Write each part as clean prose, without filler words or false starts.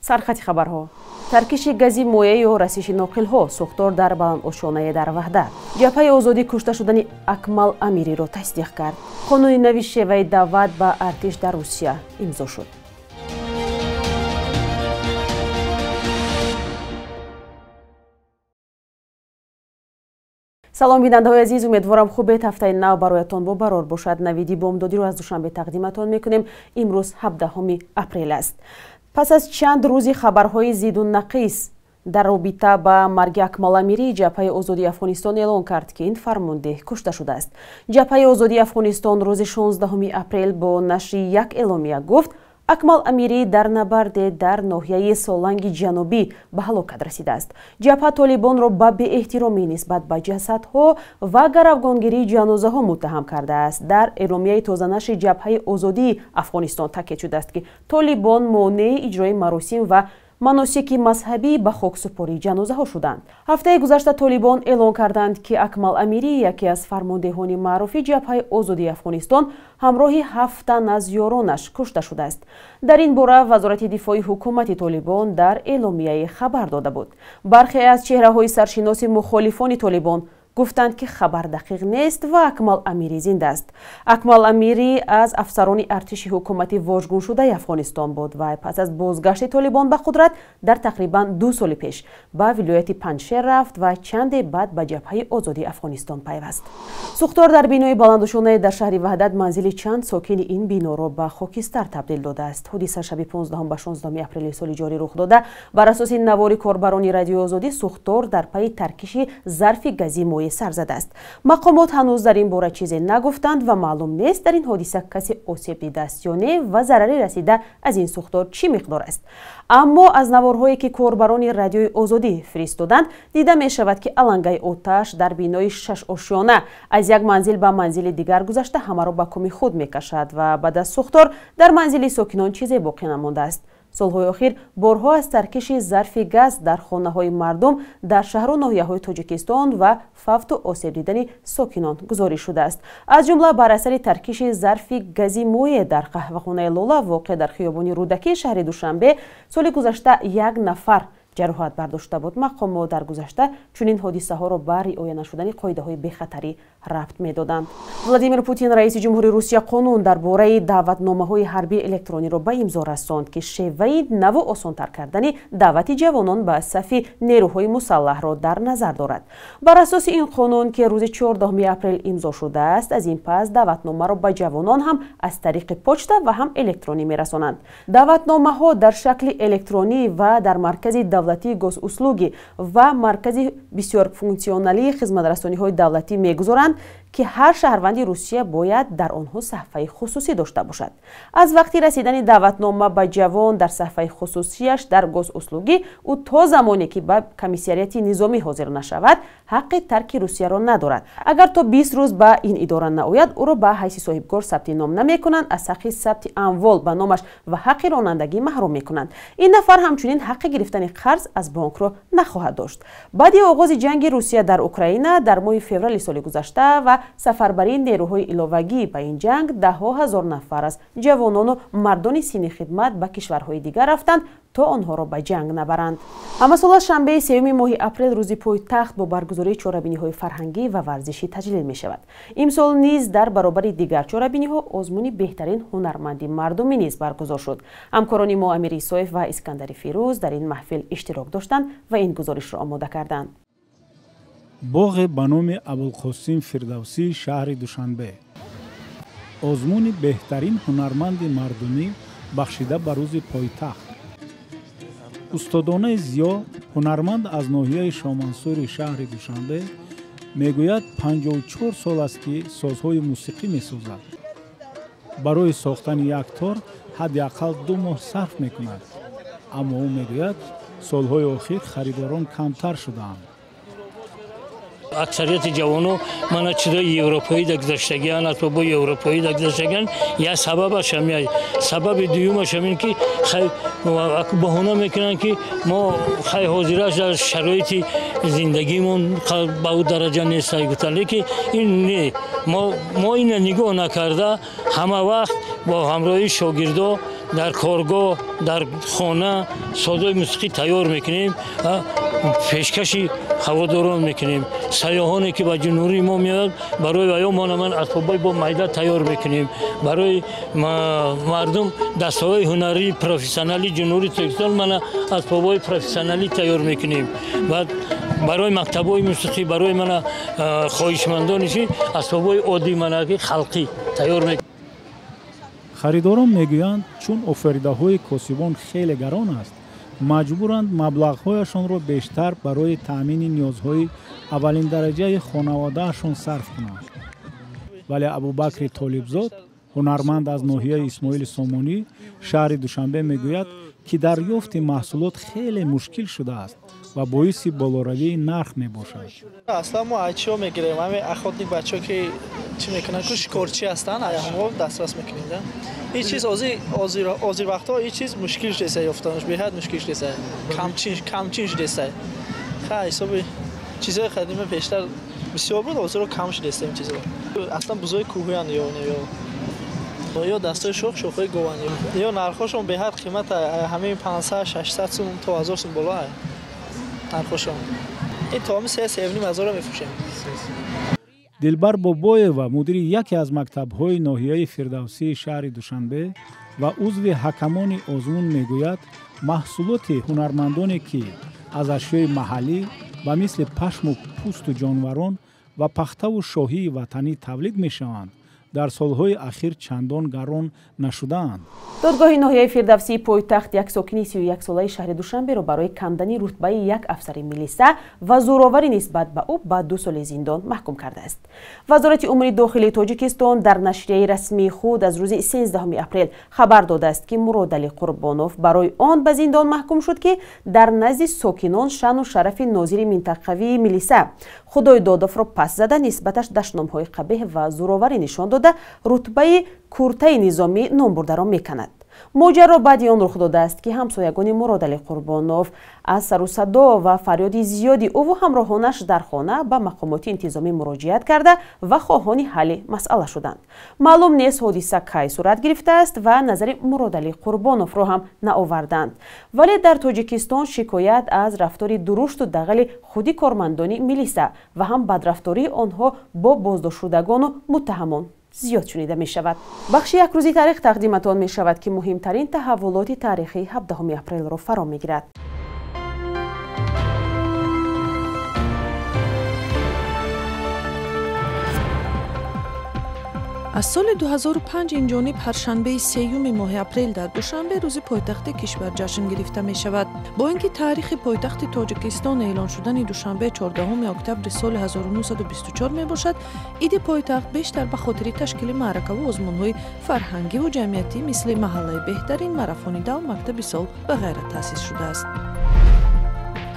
Сархати хабарҳо: таркиши гази моеъ ё расиши ноқилҳо, сӯхтор дар баландошёнае дар Ваҳдат. Ҷабҳаи озодӣ кушта шудани Акмал Амириро тасдиқ кард. Қонуни нави шеваи даъват ба артиш дар Русия имзо шуд. Салом, бинандаҳои азиз, умедворам хубед. Ҳафтаи нав бароятон бобарор бошад. Навиди бомдодиро аз Душанбе тақдиматон мекунем. Имрӯз 17 апрел аст. Пас аз чанд рӯзи хабарҳои зиду нақис дар робита ба марги Акмал Амирӣ, Ҷабҳаи озодии Афғонистон эълон кард, ки ин фармондеҳ кушта шудааст. Ҷабҳаи озодии Афғонистон рӯзи 16 апрел бо нашри як эъломия гуфт, Акмал Амирӣ дар набарде дар ноҳияи Соланги Ҷанубӣ ба ҳалокат расидааст. Ҷабҳа толибонро ба беэҳтиромӣ нисбат ба ҷасадҳо ва гаравгонгирии ҷанозаҳо муттаҳам кардааст. Дар эъломияи тозанашри Ҷабҳаи озодии Афғонистон таъкид шудааст, ки толибон монеи иҷрои маросим ва маносики мазҳабӣ ба хоксупории ҷанозаҳо шуданд. Ҳафтаи гузашта толибон эълон карданд, ки Акмал Амирӣ, яке аз фармондеҳони маъруфи Ҷабҳаи озодии Афғонистон, ҳамроҳи 7 тан аз ёронаш кушта шудааст. Дар ин бора Вазорати дифои ҳукумати толибон дар эъломияе хабар дода буд. Бархе аз чеҳраҳои саршиноси мухолифони толибон гуфтанд, ки хабар дақиқ нест ва Акмал Амирӣ зинда аст. Акмал Амирӣ аз афсарони артиши ҳукумати вожгуншудаи Афғонистон буд ва пас аз бозгашти толибон ба қудрат дар тақрибан 2 соли пеш ба вилояти Панҷшер рафт ва чанде баъд ба Ҷабҳаи озодии Афғонистон пайваст. Сӯхтор дар бинои баландошёнае дар шаҳри Ваҳдат манзили чанд сокини ин биноро ба хокистар табдил додааст. Ҳодиса шаби 15 ба 16 апрели соли ҷорӣ рух дода. Бар асоси навори корбарони Радиои Озодӣ, сӯхтор дар пайи таркиши зарфи гази моеъ сар задааст. Мақомот ҳанӯз дар ин бора чизе нагуфтанд ва маълум нест, дар ин ҳодиса касе осеб дидааст ё не ва зарари расида аз ин сӯхтор чӣ миқдор аст. Аммо аз наворҳое, ки корбарони Радиои Озодӣ фиристоданд, дида мешавад, ки алангаи оташ дар бинои шашошёна аз як манзил ба манзили дигар гузашта ҳамаро ба коми худ мекашад ва баъд аз сӯхтор дар манзили сокинон чизе боқӣ намондааст. Солҳои охир борҳо аз таркиши зарфи газ дар хонаҳои мардум дар шаҳру ноҳияҳои Тоҷикистон ва фавту осеб дидани сокинон гузориш шудааст. Аз ҷумла бар асари таркиши зарфи гази моеъ дар қаҳвахонаи Лола воқеъ дар хиёбони Рӯдакии шаҳри Душанбе соли гузашта як нафар ҷароҳат бардошта буд. Мақомот дар гузашта чунин ҳодисаҳоро ба риоя нашудани қоидаҳои бехатарӣ рабт медоданд. Владимир Путин, раиси ҷумҳури Русия, қонун дар бораи даъватномаҳои ҳарбии электрониро ба имзо расонд, ки шеваи наву осонтар кардани даъвати ҷавонон ба сафи нерӯҳои мусаллаҳро дар назар дорад. Бар асоси ин қонун, ки рӯзи 14 апрел имзо шудааст, аз ин пас даъватномаро ба ҷавонон ҳам аз тариқи почта ва ҳам электронӣ мерасонанд. Даъватномаҳо дар шакли электронӣ ва дар маркази давлатии госуслуги ва маркази бисёрфунксионалии хизматрасониҳои давлатӣ мегузоранд, ки ҳар шаҳрванди Русия бояд дар онҳо саҳфаи хусусӣ дошта бошад. Аз вақти расидани даъватнома ба ҷавон дар саҳфаи хусусияш дар госуслугӣ, ӯ то замоне ки ба комиссариати низомӣ ҳозир нашавад, ҳаққи тарки Русияро надорад. Агар то 20 рӯз ба ин идора наояд, ӯро ба ҳайси соҳибкор сабти ном намекунанд, аз ҳаққи сабти амвол ба номаш ва ҳаққи ронандагӣ маҳрум мекунанд. Ин нафар ҳамчунин ҳаққи гирифтани қарз аз бонкро нахоҳад дошт. Баъди оғози ҷанги Русия дар Украина дар моҳи феврали соли гузашта ва сафарбарии нерӯҳои иловагӣ ба ин ҷанг, даҳҳо ҳазор нафар аз ҷавонону мардони синни хидмат ба кишварҳои дигар рафтанд, то онҳоро ба ҷанг набаранд. Ҳамасола шанбеи 3 моҳи апрел рӯзи пойтахт бо баргузории чорабиниҳои фарҳангӣ ва варзишӣ таҷлил мешавад. Имсол низ дар баробари дигар чорабиниҳо озмуни беҳтарин ҳунарманди мардумӣ низ баргузор шуд. Ҳамкорони мо Амир Исоев ва Искандари Фирӯз дар ин маҳфил иштирок доштанд ва ин гузоришро омода карданд. Боғе ба номи Абулқосим Фирдавсӣ, шаҳри Душанбе. Озмуни беҳтарин ҳунарманди мардумӣ бахшида ба рӯзи пойтахт. Устодонаи Зиё, ҳунарманд аз ноҳияи Шомансури шаҳри Душанбе, мегӯяд 54 сол аст, ки созҳои мусиқӣ месозад. Барои сохтани як тор ҳадди ақал 2 моҳ сарф мекунад. Аммо ӯ мегӯяд, солҳои охир харидорон камтар шудаанд. Аксарияти ҷавоно мана чизои европоӣ да гузаштагиан, асбобҳои европоӣ да гузаштагиан. Як сабабаш ҳамин. Сабаби дуюмаш ҳамин, ки баҳона мекунанд, ки мо хай ҳозираш дар шароити зиндагимон ба ӯ дараҷа нест, гуфтанд. Лекин ин не, мо ина нигоҳ накарда ҳама вақт бо ҳамроҳии шогирдо Дар коргоҳ, дар хона созҳои мусиқӣ тайёр мекунем, пешкаши ҳаводорон мекунем. Сайёҳоне ки ба ҷумҳурии мо меояд, барои ваё мо ман асбобҳои бо майда тайёр мекунем. Барои мардум дастаҳои ҳунарии профессионалии ҷумҳурии Тоҷикистон мана асбобҳои профессионалӣ тайёр мекунем. Баъд барои мактабҳои мусиқӣ, барои мана хоҳишмандони чи асбобҳои оддӣ мана халқӣ тайёр мекунем. Харидорон мегӯянд, чун офаридаҳои косибон хеле гарон аст, маҷбуранд маблағҳояшонро бештар барои таъмини ниёзҳои аввалиндараҷаи хонаводаашон сарф кунанд. Вале Абубакри Толибзод, ҳунарманд аз ноҳияи Исмоили Сомонӣ, шаҳри Душанбе, мегӯяд, ки дарёфти маҳсулот хеле мушкил шудааст ва боиси болоравии нарх мебошад. Аслан мо айчиҳо мегирем, ҳамин охотник бачаҳо ки чӣ мекунанд, ку шикорчӣ ҳастанд, ҳамон дастрас мекунем. Ин чиз ҳозир вақтҳо ин чиз мушкил шудааст, ёфтанаш беҳад мушкил шудааст, камчин шудааст. Ха ҳисоби чизҳои қадима пештар бисёр буд, ҳозиро кам шудааст ин чизҳо. Аслан бузои кӯҳиянд ё дастҳои шох, шохҳои гованд, ё нархҳошон беҳад қимат, ҳамин 500, 600 сум то 1000 сум боло нархҳошон. Ин то ҳамин 3-3,5 ҳазорро мефурӯшем. Дилбар Бобоева, мудири яке аз мактабҳои ноҳияи Фирдавсии шаҳри Душанбе ва узви ҳакамони озмун, мегӯяд, маҳсулоти ҳунармандоне, ки аз ашёи маҳаллӣ ба мисли пашму пӯсту ҷонварон ва пахтаву шоҳии ватанӣ тавлид мешаванд, дар солҳои ахир чандон гарон нашудаанд. Додгоҳи ноҳияи Фирдавсии пойтахт як сокини 31-солаи шаҳри Душанберо барои кандани рутбаи як афсари милиса ва зӯроварӣ нисбат ба ӯ ба 2 соли зиндон маҳкум кардааст. Вазорати умури дохилии Тоҷикистон дар нашрияи расмии худ аз рӯзи 13 апрел хабар додааст, ки Муродалӣ Қурбонов барои он ба зиндон маҳкум шуд, ки дар назди сокинон шаъну шарафи нозири минтақавии милиса Худойдодовро пас зада, нисбаташ дашномҳои қабеҳ ва зӯроварӣ нишон дода, рутбаи куртаи низомӣ номбурдаро меканад. Моҷаро баъди он рух додааст, ки ҳамсоягони Муродалӣ Қурбонов аз сару садо ва фарёди зиёди ӯву ҳамроҳонаш дар хона ба мақомоти интизомӣ муроҷиат карда ва хоҳони ҳалли масъала шуданд. Маълум нест, ҳодиса кай сурат гирифтааст ва назари Муродалӣ Қурбоновро ҳам наоварданд. Вале дар Тоҷикистон шикоят аз рафтори дурушту дағали худи кормандони милиса ва ҳам бадрафтории онҳо бо боздоштшудагону муттаҳамон зиёд шунида мешавад. Бахши якрӯзи таърих тақдиматон мешавад, ки муҳимтарин таҳаввулоти таърихии 17 апрелро фаро мегирад. Аз соли 2005 инҷониб ҳаршанбеи сеюми моҳи апрел дар Душанбе рӯзи пойтахти кишвар ҷашн гирифта мешавад. Бо ин ки таърихи пойтахти Тоҷикистон эълон шудани Душанбе 14 октябри соли 1924 мебошад, иди пойтахт бештар ба хотири ташкили маъракаву озмунҳои фарҳангиву ҷамъиятӣ мисли маҳаллаи беҳтарин, марафони дав, мактаби сол ва ғайра таъсис шудааст.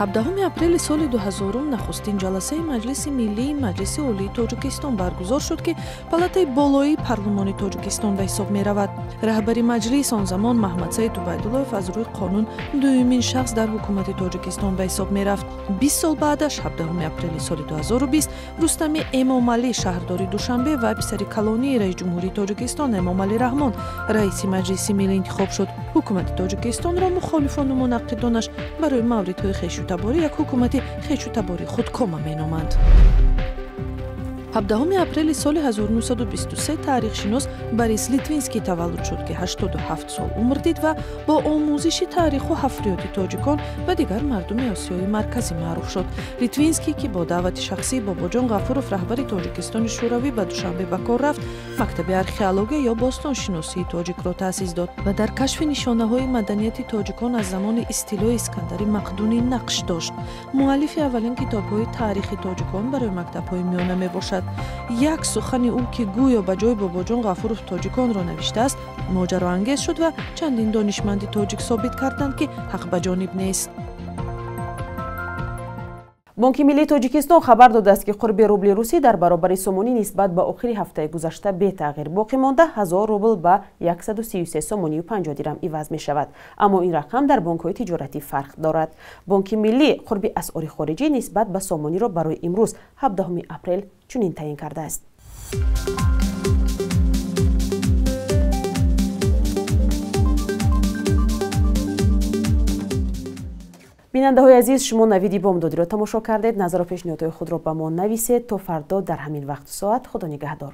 17 апрели соли 2000 нахустин ҷаласаи Маҷлиси Миллии Маҷлиси Олии Тоҷикистон баргузор шуд, ки палатаи болоии парлумони Тоҷикистон ба ҳисоб меравад. Раҳбари маҷлис он замон Маҳмадсаид Убайдуллоев аз рӯи қонун дуюмин шахс дар ҳукумати Тоҷикистон ба ҳисоб мерафт. 20 сол баъдаш, 17 апрели соли 2020, Рустами Эмомалӣ, шаҳрдори Душанбе ва писари калонии раиси ҷумҳурии Тоҷикистон Эмомалӣ Раҳмон раиси Маҷлиси Миллӣ интихоб шуд. Ҳукумати Тоҷикистонро мухолифону мунаққидонаш барои мавридҳои хешу таборӣ як ҳукумати хешу таборӣ худкома меноманд. 17 апрели соли 1923 таърихшинос Борис Литвинский таваллуд шуд, ки 87 сол умр дид ва бо омӯзиши таъриху ҳафриёти тоҷикон ва дигар мардуми Осиёи Марказӣ маъруф шуд. Литвинский, ки бо даъвати шахсии Бобоҷон Ғафуров, раҳбари Тоҷикистони Шӯравӣ, ба Душанбе ба кор рафт, мактаби археология ё бостоншиносии тоҷикро таъсис дод ва дар кашфи нишонаҳои маданияти тоҷикон аз замони истилои Искандари Мақдунӣ нақш дошт. Муаллифи аввалин китобҳои таърихи тоҷикон барои мактабҳои миёна мебошад. Як сухани ӯ, ки гӯё ба ҷои Бобоҷон Ғафуров тоҷиконро навиштааст, моҷароангез шуд ва чандин донишманди тоҷик собит карданд, ки ҳақ ба ҷониб нест. Бонки Миллии Тоҷикистон хабар додааст, ки қурби рубли русӣ дар баробари сомонӣ нисбат ба охири ҳафтаи гузашта бетағйир боқӣ монда, 1000 рубл ба 133 сомонию 50 дирам иваз мешавад. Аммо ин рақам дар бонкҳои тиҷоратӣ фарқ дорад. Бонки Миллӣ қурби асъори хориҷӣ нисбат ба сомониро барои имрӯз 17 апрел чунин таъин кардааст. Бинандаҳои азиз, шумо навиди бомдодиро тамошо кардед. Назару пешниҳодҳои худро ба мо нависед. То фардо дар ҳамин вақту соат, худо нигаҳдор.